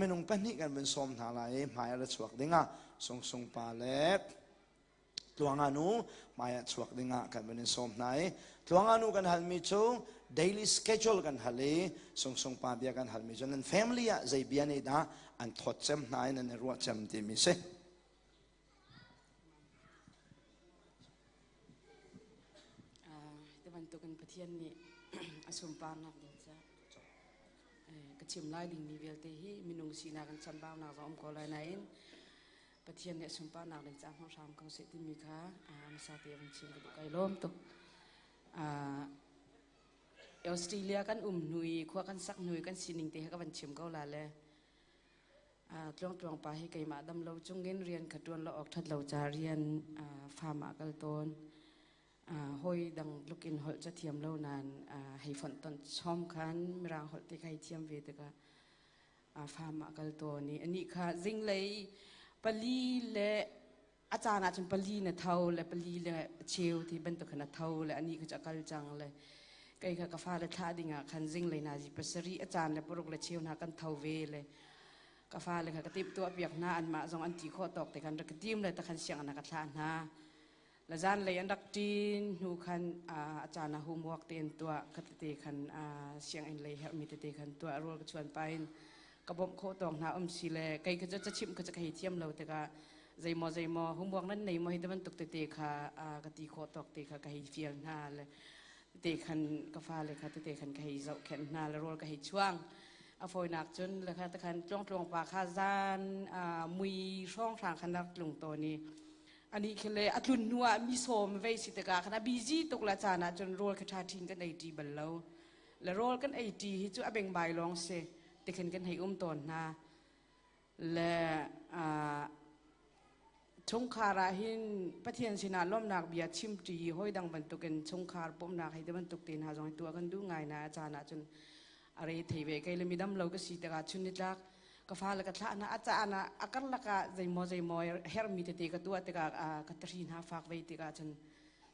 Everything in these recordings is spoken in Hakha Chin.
Minung pahnih kan vun sawm hna lai i hmai a ra chuak dingah Sungsung pa le Tluanga nu hmai ah chuak dingah kan vun in sawm hna i Tluanga nu kan halmi cu daily schedule kan hal i Sungsung pa bia kan halmi cu nan family ah zei bia nih dah an thawt cem hna i nan i ruah cem timi si. Ti bantukin Pathian nih a sunparnak ding caah ka chim lai dingmi vialte hi minung sinak in chambaunak zong um ko lai nain Pathian nih sunparnak ding caah hmang hram ko seh timi kha hmasa te van chim ka duh kai lawm tuk. Australia kan um hnu i khua kan sak hnu i kan sining te he ka van chim ko la le Tluangtluang pa hi keimah dam lo chungin rian kha ṭuan lo awk ṭhat lo ca rian farm ah kal tawn. Hawi dang tluk in holh ca thiam lo nain hei fonh ton chom khan mirang holh te kha hei thiam ve tikah farm ah kal tawn i anih kha zinglei pali le a caan ahcun pali na tho le pali le cheu ti bantuk khan a tho le anih kha cu a kal cang le kei kha ka fale thlah ding ah khan zinglei nazi pasarih a caan le paruk le cheu hna kan tho ve le ka fale kha ka timhtuah piak hna anmah zong an ti khawh tawk te khan rak ka tim le takhan sianginn ah ka thlah hna le zan lei an rak ṭin hnu khan a caan ah homework te an tuah kha tete khan sianginn lei herhmi tete khan tuah rawl ka chuan pa in ka bawmh khawh tawk hna um si le kei kha cu cachimh kha ka hei thiam lo tikah zeimaw zeimaw homework nan nei maw hi te bantuk tete kha ka ti khawh tawk te kha ka hei fial hna le tete khan ka fale kha tete khan ka hei zohkhenh hna le rawl ka hei chuang a fawinak cun le kha te khan tluangtluang pa kha zan mui hrawnghrang khan rak tlung tawn i ani khi le a tlun hnu ah mi sawm vei si tikah khan a busy tuk la caan ah cun rawl kha ṭha ṭhin kan ei ṭi bal lo le rawl kan ei ṭi hi cu a bengbai lawng si tikhin kan hei um tawn hna le chungkhar ah hin Pathian sinah lawmnak bia chim ṭi hawi dang bantukin chungkhar pumhnak hei ti bantuk te hna zong hi tuah kan duh ngai na a caan ah cun a re thei ve kei le midam lo ka si tikah chun nitlak ka fale ka thlah hna a caan ah a karlak ah zeimaw zeimaw herhmi tete ka tuah tikah ka tari hna fak ve tikah cun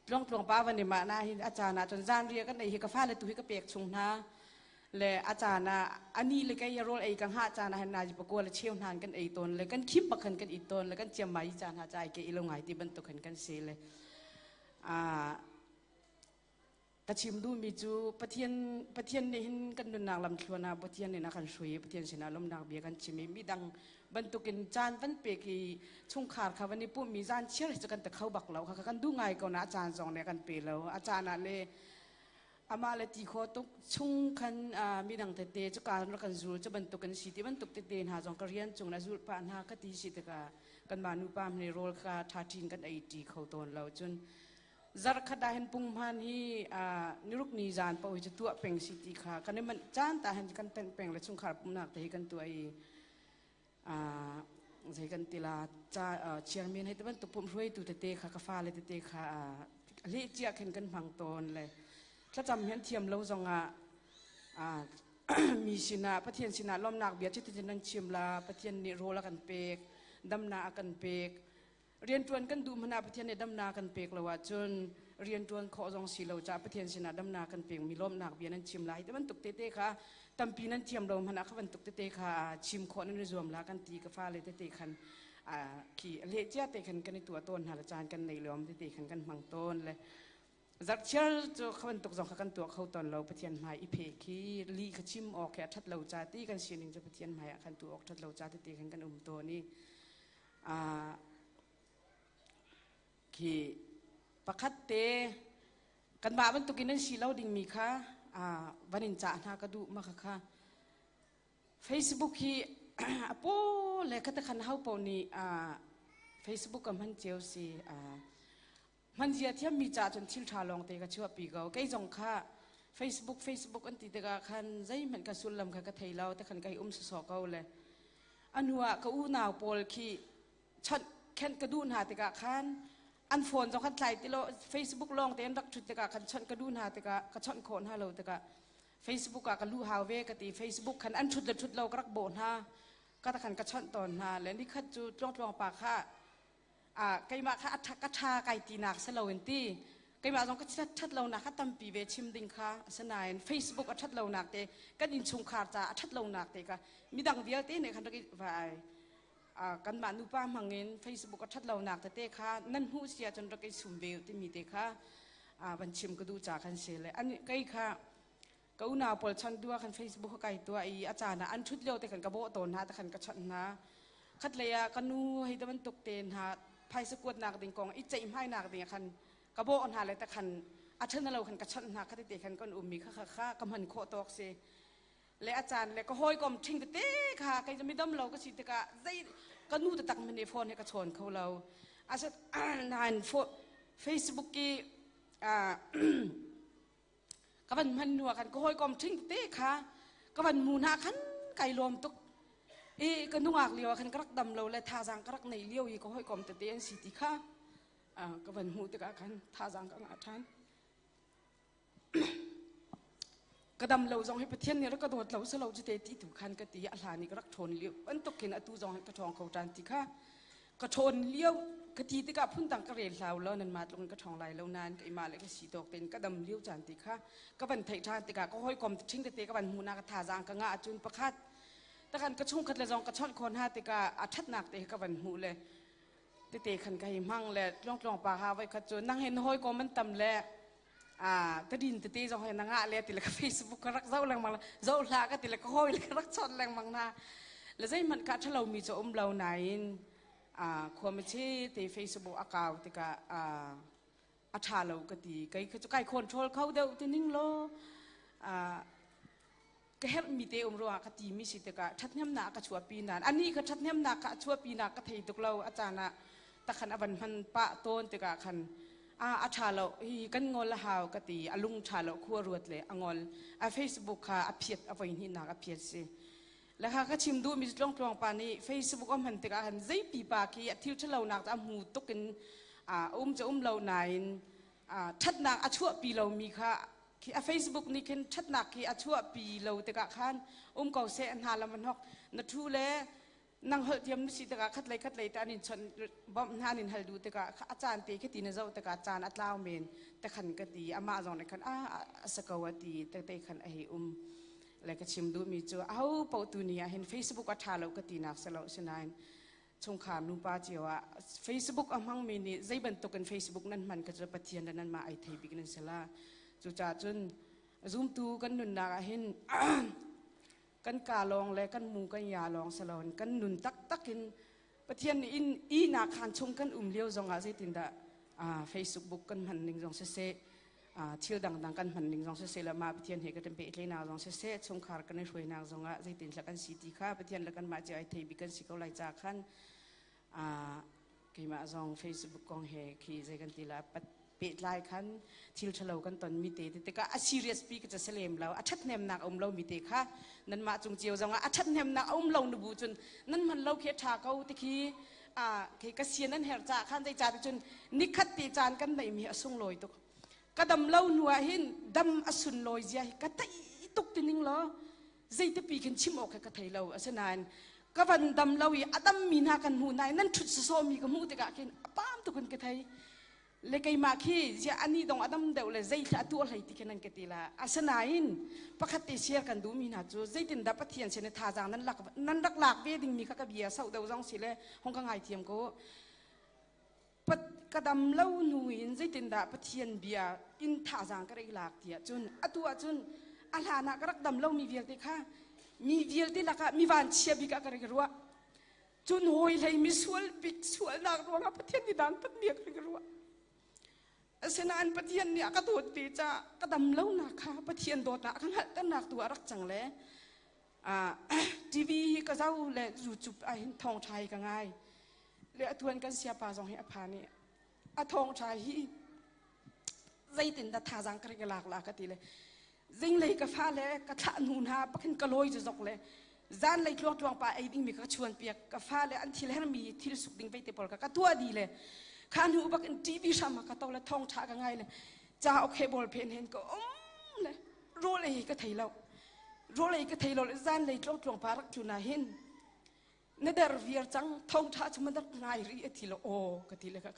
tluangtluang pa van i mah na hin a caan ah cun zanriah kan ei hi ka fale tu hi ka pek chung hna le a caan ah ani le kei rawl ei ka hngah caan ah hin nazi pakua le cheu hna kan ei tawn le kan khim bak khan kan it tawn le kan ciam mai caan hna cai ke ilo ngai ti bantuk khan kan si le Ka chim duhmi cu Pathian Pathian nih hin kan nunnak lamthluan ah Pathian nih a kan hrui i Pathian sinah lawmnak bia kan chim i midang bantukin caan van pek i chungkhar kha van i pumhmi zan chiar hi cu kan ti kho bak lo kha kan duh ngai ko na a caan zong nih a kan pe lo a caan ah le amah le ti kho tuk chung khan midang tete cu kaan rak kan zul cu bantuk kan si ti bantuk tete hna zong ka rian cung na zulh pah hna ka ti si tikah kanmah nupa nih rawl kha ṭha ṭin kan ei ṭi kho tawn lo cun Zarhkhat ah hin punghman hi niruk ni zan paoh hi cu tuah peng si ti kha kan i manh caan ta hin kan tenh peng le chungkhar pumhnak te hi kan tuah i zei kan ti la ca chairman hei te bantuk pumh hruaitu tete kha ka fale tete kha leh cia khin kan hmang tawn le thlacam hian thiam lo zongah mi sinah Pathian sinah lawmnak bia cutin nan chim la Pathian nih rawl a kan pek damnak a kan pek Rianṭuan kan duh hmanh ah Pathian nih damnak kan pek lo ahcun rianṭuan khawh zong si lo caah Pathian sinah damnak kan pekmi lawmhnak bia nan chim lai. Ti bantuk tete kha tampi nan thiam lo hmanh ah kha bantuk tete kha chim khawh nan i zuam la kan ti ka fale tete khan khi leh cia te khan kan i tuah tawn hna le caan kan nei lawm tete khan kan hmang tawn le zarhchiar cu kha bantuk zong kha kan tuah kho tawn lo Pathian hmai i phe khi li kha chim awk khi a ṭhat lo ca ti kan sining cu Pathian hmai ah khan tu awk ṭhat lo ca tete khan kan um tawn i Khi pakhat te kanmah bantukin nan si lo dingmi kha van in cah hna ka duh ma kha Facebook hi a paw le kha khan ho paoh nih Facebook a hman cio si Hmanzia thiammi caah cun thil ṭha lawngte ka chuahpi ko. Kei zong kha Facebook Facebook an ti tikah khan zeihmanh ka sullam kha ka thei lo te khan ka hei um sawsawh ko le a hnu ah ka unau pawl khi chawnh khenh ka duh hna tikah khan an phone zong khan tlai ti lo Facebook lawng te an rak ṭhut tikah khan chawnh ka duh hna tikah ka chawnh khawh hna lo tikah Facebook ah ka luh hau ve ka ti Facebook khan an ṭhut le ṭhut lo ka rak bawh hna ka ta khan ka chawnh tawn hna le nikhat cu tluangtluang pa kha keimah kha a ka ṭha kai tinak si loin ti. Keimah zong ka ṭhat lonak kha tampi ve chim ding kha asinain Facebook a ṭhat lonak te kan innchungkhar ca a ṭhat lonak te kha midang vialte nih khan rak i va ai kanmah nupa hmangin Facebook a ṭhat lonak tete kha nan hmuh si ahcun rak i sum ve timi te kha van chim ka duh ca khan si le an kei kha ka unau pawl chan dua khan Facebook ka kai tua i a caan ah an ṭhut lio te khan ka bawh tawn hna te khan ka chawnh hna khatlei ah ka nu hei te bantuk te hna phaisa kuatnak ding kong i ceihmainak ding ah khan ka bawh hna le te khan a ṭhen lo khan ka chawnh hna kha tete khan kan ummi kha kha kha ka hman khawh tawk si le a caan le ka hawikom ṭhing tete kha kei cu midam lo ka si tikah zei ka nu taktak hmanh nih phone he ka chawn kho lo asat nain Facebook i ka van hman hnu ah khan ka hawikom ṭhing tete kha ka van hmu hna khan kai lawm tuk i ka nungak lio ah khan ka rak dam lo le thazaang ka rak nei lio i ka hawikom tete an si ti kha ka van hmuh tikah khan thazaang ka ngah ṭhan. Ka dam lo zong hi Pathian nih rak ka dawt lo si lo cu te ti tu khan ka ti a hlan i ka rak ṭhawn lio bantuk khin atu zong hi ka ṭhawng kho ṭan ti kha ka ṭhawn lio ka ti tikah phundang ka rel hlau lo nanmah tluk in ka ṭhawng lai lo nain keimah le ka si tawk tein ka dam lio caan ti kha ka van theih ṭhan tikah ka hawikom ṭhing tete ka van hmuhnak ka thazaang ka ngah ahcun pakhat takhan ka chungkhat le zong ka chawnh khawh hna tikah a ṭhatnak te hi ka van hmuh le tete khan ka hei hmang le tluangtluang pa ha voi khat cu nang he na hawikom an tam le a tadin tete zong he na ngah le ti le ka Facebook ka rak zoh lengmang zoh hlah ka ti le ka hawi le ka rak chawnh lengmang na le zeihmanh ka ṭhalo mi cu um lo nain a khuami che te Facebook a kau tikah a a ṭha lo ka ti kei kha cu kai control kho deuh ti ning law a ka herhmi te um ruangah ka timi si tikah ṭhathnemnak ka chuahpi nain anih kha ṭhathnemnak kha a chuahpinak ka thei tuk lo a caan ah takhan a van hman pah tawn tikah khan a a ṭha lo hi kan ngol a hau ka ti a lung ṭha lo khua ruat le a ngol a Facebook kha a phiat a voi hnihnak a phiat si le kha ka chim duhmi cu tluangtluang pa nih Facebook a hman tikah khan zei pipa khi a thil ṭhalonak cu a hmu tuk in a um cu um lo nain ṭhatnak a chuahpi lomi kha khi a Facebook nih khin ṭhatnak khi a chuahpi lo tikah khan um ko seh hna lam an hok na ṭhu le nang holh thiam na si tikah khatlei khatlei te an in chawnh bawmh hna an in hal duh tikah a caan te khi ti na zoh tikah caan a tlau men te khan ka ti amah zong nih khan a a sa ko a ti te te khan a hei um le ka chim duhmi cu aho paoh tu ni ah hin Facebook a ṭha lo ka ti nak si lo sinain chungkhar nupa cio ah Facebook a hmangmi nih zei bantuk in Facebook nan hman ka cu Pathian le nanmah ai thei bik nan si la. Cucaah cun zumtu kan nunnak ah hin kan ka lawng le kan mu kan ya lawng si loin kan nun taktak in Pathian nih in ihnak khaan chung kan um lio zongah zeitindah Facebook kan hman ning zong siseh thil dangdang kan hman ning zong siseh le mah Pathian he kan pehtlaihnak zong siseh chungkhar kan i hruainak zongah zeitinhla kan si ti kha Pathian le kanmah cio ai thei bik kan si ko lai ca khan keimah zong Facebook kong he khi zei kan ti la pehtlai khan thil ṭhalo kan ton mi te tikah a serious pi ka ca lem lo a ṭhathnemnak a um lo mi te kha nanmah cung cio zongah a ṭhathnemnak a um lo nu bu cun nan hman lo khi a ṭha ko ti khi khi ka sian an herh caah khan zei ca ti cun nikhat te caan kan neih mi a sunglawi tuk ka dam lo hnu ah hin dam a sunlawi zia hi ka tei tuk ti ning law zeitipi khin chim awk he ka thei lo asinain ka van dam lo i a dam mi hna kan hmuh hna i nan ṭhut sawsawh mi ka hmuh tikah khin a pam tuk in ka thei le keimah khi ziah ani dong adam deuh le zei thla tu hlei ti khin an ka ti la asinain pakhat te share kan duh mi hna cu zeitin dah Pathian sin i thazaang nan lak nan rak lak ve ding mi kha ka bia sauh deuh zong si le hong ka ngai thiam ko pat ka dam lo nu in zeitin dah Pathian bia in thazaang ka rak lak tiah cun atu ah cun a hlan ah ka rak dam lo mi vialte kha mi vialte lakah mi van chia bik ah ka rak ruah Cun hawi hlei misual bik sualnak ruangah Pathian nih dantat mi a kan ruah. Asinain Pathian nih a ka dawt ve caah ka dam lonak kha Pathian dawtnak a ka hngalhternak tu ah rak cang le TV hi ka zoh le YouTube ah hin thawngṭha hi ka ngai. Le atuan kan siapa zong hi a phan i a thawngṭha hi zeitindah thazaang ka rak i lak la ka ti le zinglei ka fale ka thlah hnu hna pakhin ka lawi zu zok le zanlei tluangtluang pa ei dingmi ka chuan piak ka fale an thil hermi thil suk ding veite pawl ka ka tuah di le kha hnu bak in TV hram ka to le thong tha ka ngai le cha ok bol phen hen ka um le rawl ei ka thei lo rawl ei ka thei lo le zanlei tluangtluang pa rak tlun ah hin na der viar cang thong tha chu ma dak ngai ri a ti lo aw ka ti le ka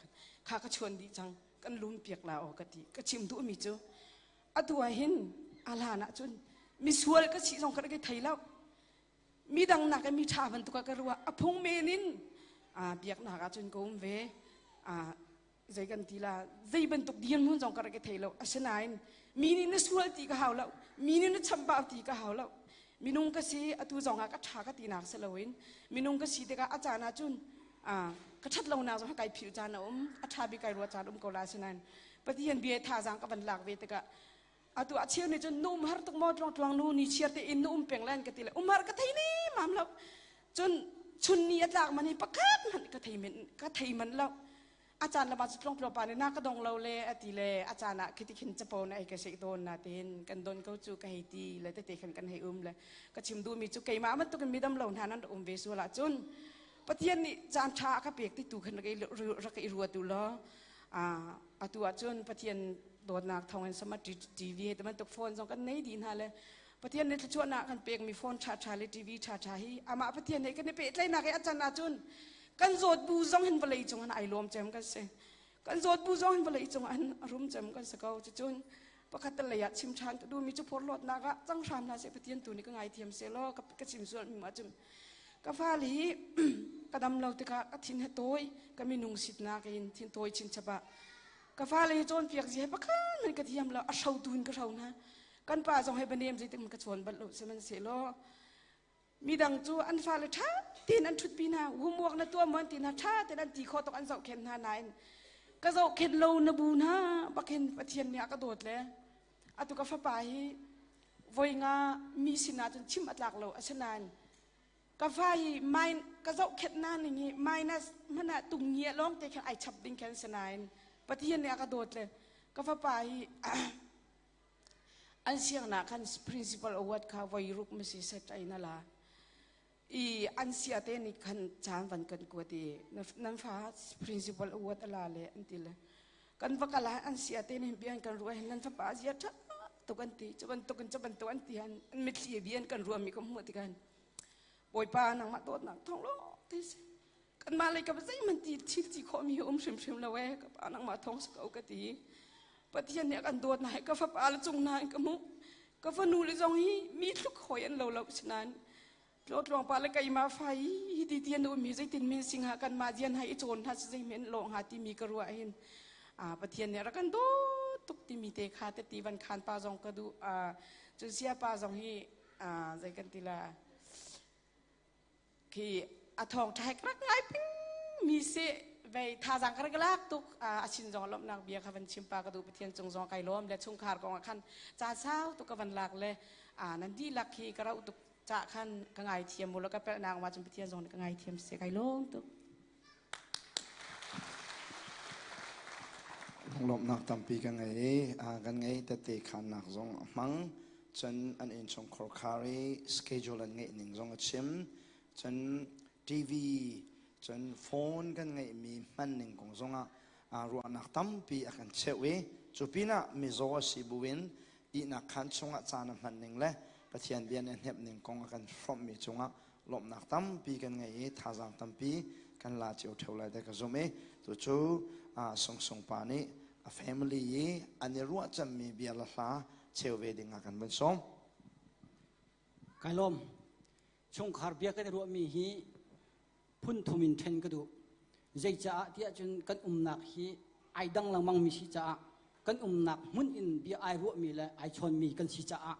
kha ka chuan di cang. Kan lum piak la aw ka ti. Ka chim duhmi cu atu ah hin a hlan ah cun misual ka si zong ka rak i thei lo. Midang nak in mi ṭha bantuk ah ka ruah. A phung men in biaknak ah cun ka um ve. Zei kan ti la, zei bantuk dirhmun zong ka rak i thei lo. Asinain mi nih na sual ti ka hau lo, mi nih na chambau ti ka hau lo. Minung ka si, atu zong ah ka ṭha ka tinak si loin minung ka si tikah a caan ah cun ka ṭhat lonak zong kai philh caan a um, a ṭha bik kai ruah caan um ko la. Asinain Pathian bia thazaang ka van lak ve tikah atu a cheu nih cun nu um har tuk maw, tluang tluang nu ni chiar te in nu um peng len ka ti le um har ka thei ni mam lo. Cun chun ni a tlak man hi pakhat hmanh ka thei men ka thei man lo. A caan lama cu tlong pa nih na ka dong lo le a ti le a caan ah khiti khin capo na ei ka sek dawn na tin kan don ko cu ka hei ti le tete khan kan hei um le ka chim duh mi cu keimah bantuk in midam lo hna nan um ve sual ah cun Pathian nih caan ṭha a ka pek ti tu khan rak i ruat u law atu ah cun Pathian dawtnak thawngin sama TV he bantuk phone zong kan nei dih hna le Pathian nih thluachuahnak kan pekmi phone ṭhaṭha le TV ṭhaṭha hi amah Pathian he kan i pehtlaihnak i a can ahcun kan zawt bu zong hin vawlei cung an ai lawm cem kan si. Kan zawt bu zong hin vawlei cung an rum cem kan si ko. Cucun pakhat lei ah chim ṭhan ka duhmi cu phorhlawtnak ah cang hram hna seh, Pathian tu nih ka ngaithiam seh law ka chim sual mi ma cun ka fale hi ka dam lo tikah ka thin he tawi ka minung sitnak in thin tawi chinchap ah ka fale hi cawnpiak zi he pakhat man ka thiam lo, a hro tu in ka hro hna. Kan pa zong he banem zeitik ka chawn bal lo. Sihmanhsehlaw midang cu an fale ṭha tein an ṭhutpi hna, homework na tuah maw an ti hna, ṭha tein an ti khawh tuk an zohkhenh hna. Nain ka zohkhenh lo na bu hna bakhin Pathian nih a ka dawt le atu ka fapa hi voi nga mi sinah cun chim a tlak lo. Asinain ka fa hi min ka zohkhenh na ning hi minus hmanh ah tung ngia lawng te khan ai chap ding khan si. Nain Pathian nih a ka dawt le ka fapa hi an siangnak khan principal award kha voi ruk masi set ai na la i an sia te nih khan caan van kan kuat i nan fa principal award ala le an ti le kan va kal ah an sia te nih bian kan ruah hin nan fapa zia ṭha tuk an ti, cu bantuk in cu bantuk an ti han an mitthli bian kan ruah mi ka hmuh tikhan Bawipa nangmah dawtnak thawng lo te si, kanmah lei ka zeihmanh ti thil ti khawh mi um hrimhrim lo e, ka pa nangmah thawng si ko ka ti. Pathian nih a kan dawt na ka fapa le cung na in ka hmuh. Ka fanu le zong hi mi thluk hawi an lo lo. Sinain tlawtluang pa le keimah fa hi hi ti ti an um hi zeitin min sing ha kan mah dian hai i cawn hna si zei men lo hnga timi ka ruah hin Pathian nih rak kan dawt tuk timi te kha te ti van khan pa zong ka duh. Cun sia pa zong hi zei kan ti la khi a thawng ṭha rak ngai ping mi si vei thazang ka rak lak tuk. A chin zong lawmhnak bia kha van chim pa ka duh. Pathian cung zong kai lawm le chungkhar kong ah khan ca sau tuk ka van lak le nan dihlak hi ka rauh tuk ca khan ka ngai thiam mu lo ka pelh nak ma cun Pathian zong nih ka ngai thiam se kai lawm tuk. Lunglawmhnak tampi ka ngei. Kan ngei tete khannak zong a hmang. Cun an innchungkhar khar i schedule an ngeih ning zong a chim. Cun TV cun phone kan ngeihmi hman ning kong zongah ruahnak tampi a kan cheuh i cu pinah mizaw a si buin ihnak khaan chungah caan a hman ning le Pathian bia nih a hnemh ning kong a kan hrawmhmi cungah lawmhnak tampi kan ngei i thazaang tampi kan la cio ṭheo lai te ka zumh i tu cu Sung Sung pa nih a family i an i ruah cemmi bia le hla cheu ve ding ah kan vun sawm. Kai lawm. Chungkhar bia kan i ruahmi hi phun thum in ṭhen ka duh. Zeicaah tiah cun kan umnak hi ai dang lengmang mi si caah kan umnak hmun in bia ai ruahmi le ai chawnmi kan si caah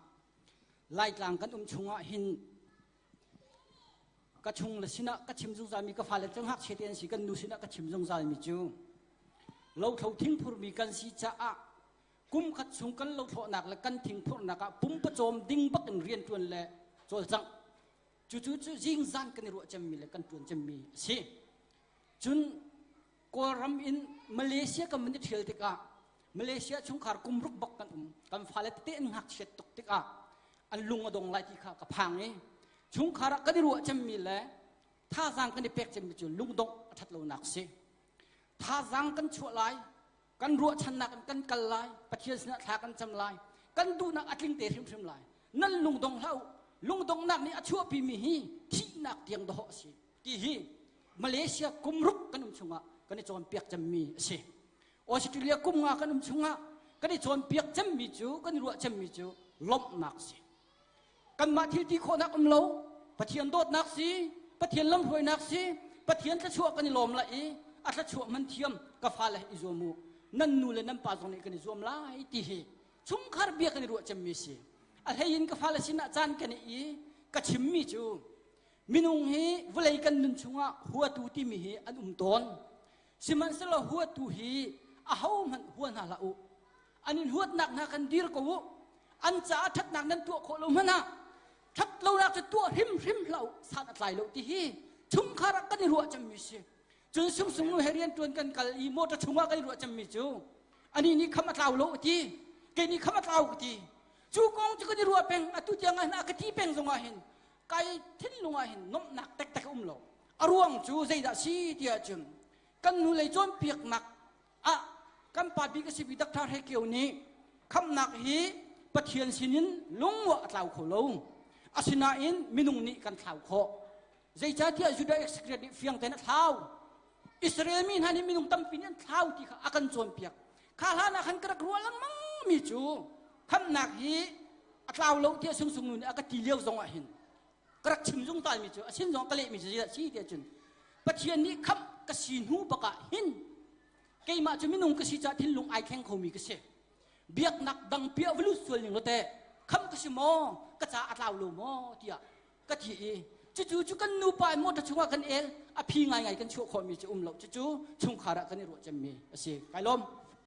Laitlang kan um chungah hin ka chung le sinah ka chim zungzalmi, ka fale cu ngakchia te an si, kan nu sinah ka chim zungzalmi cu lothlo thingphurmi kan si caah kum khat chung kan lothlawhnak le kan thingphurnak ah pumpacawm ding bak in rianṭuan le cawlcangh cucu cu zingzan kan i ruah cemmi le kan ṭuan cemmi a si. Cun Kawlram in Malaysia kan van i ṭhial tikah Malaysia chungkhar kum ruk bak kan um. Kan fale tete an ngakchiat tuk tikah an lung a dong lai ti kha ka phang i chungkhar ah kan i ruah cemmi le thazaang kan i pek cemmi cu lungdongh a ṭhat lonak si. Thazaang kan chuah lai, kan ruahchannak in kan kal lai, Pathian sinah thla kan cam lai, kan duhnak a tling te hrimhrim lai. Nan lungdong hlah u. Lungdonghnak nih a chuahpimi hi thihnak tiang dawh a si ti hi Malaysia kum ruk kan um chungah kan i cawnpiak cemmi a si. Australia kum nga kan um chungah kan i cawnpiak cemmi cu kan i ruah cemmi cu lawmhnak si. Kanmah thil ti khawhnak um lo, Pathian dawtnak si, Pathian lamhruainak si, Pathian thluachuah kan i lawm lai i a thluachuah hman thiam ka fale i zuam u. Nan nu le nan pa zong nih kan i zuam lai ti hi chungkhar bia kan i ruah cemmi si. A hlei in ka fale sinah caan kan i i ka chimmi cu minung hi vawlei kan nun chungah huatu timi hi an um tawn. Sihmanhsehlaw huatu hi ahohmanh hua hna hlah u. An in huatnak hna kan dir ko u. An caah ṭhatnak nan tuah khawh lo hmanh ah ṭhat lonak cu tuah hrimhrim hlah u san a tlai lo ti hi chungkhar ah kan i ruah cemmi si. Cun sungsung nu he rian ṭuan kan kal i motor chungah kan i ruah cemmi cu ani nih kham a tlau lo a ti kei nih kham a tlau ka ti cu kong cu kan i ruah peng atu tiang ah hin a ka ti peng zongah hin kai thinlung ah hin nuamhnak taktak a um lo a ruang cu zeidah si tiah cun kan hnulei cawnpiaknak ah kan pa bik a simi Dr. Hre Kio nih khamhnak hi Pathian sinin lungmuah a tlau kho lo asinain minung nih kan thlau khawh zeicahtiah Judah Iscariot nih fiang tein a thlau Israel mi hna nih minung tampi nih an thlau ti kha a kan cawnpiak kha hlan ah khan ka rak ruah lengmang mi cu khamhnak hi a tlau lo tiah sungsung nu nih a ka ti lio zong ah hin ka rak chim zungzal mi cu a sin zong ka leh mi cu zeidah si tiah cun Pathian nih khamh ka si hnu bak ah hin keimah cu minung ka si caah thinlung ai thleng khomi ka si biaknak dang piah va lut sual ning law teh khamh ka si maw ka ca a tlau lo maw tiah ka ti i cucu cu kan nupa in motor chungah kan el a phi ngaingai kan chuah khawhmi cu um lo cucu chungkhar ah kan i ruah cemmi a si kai lawm.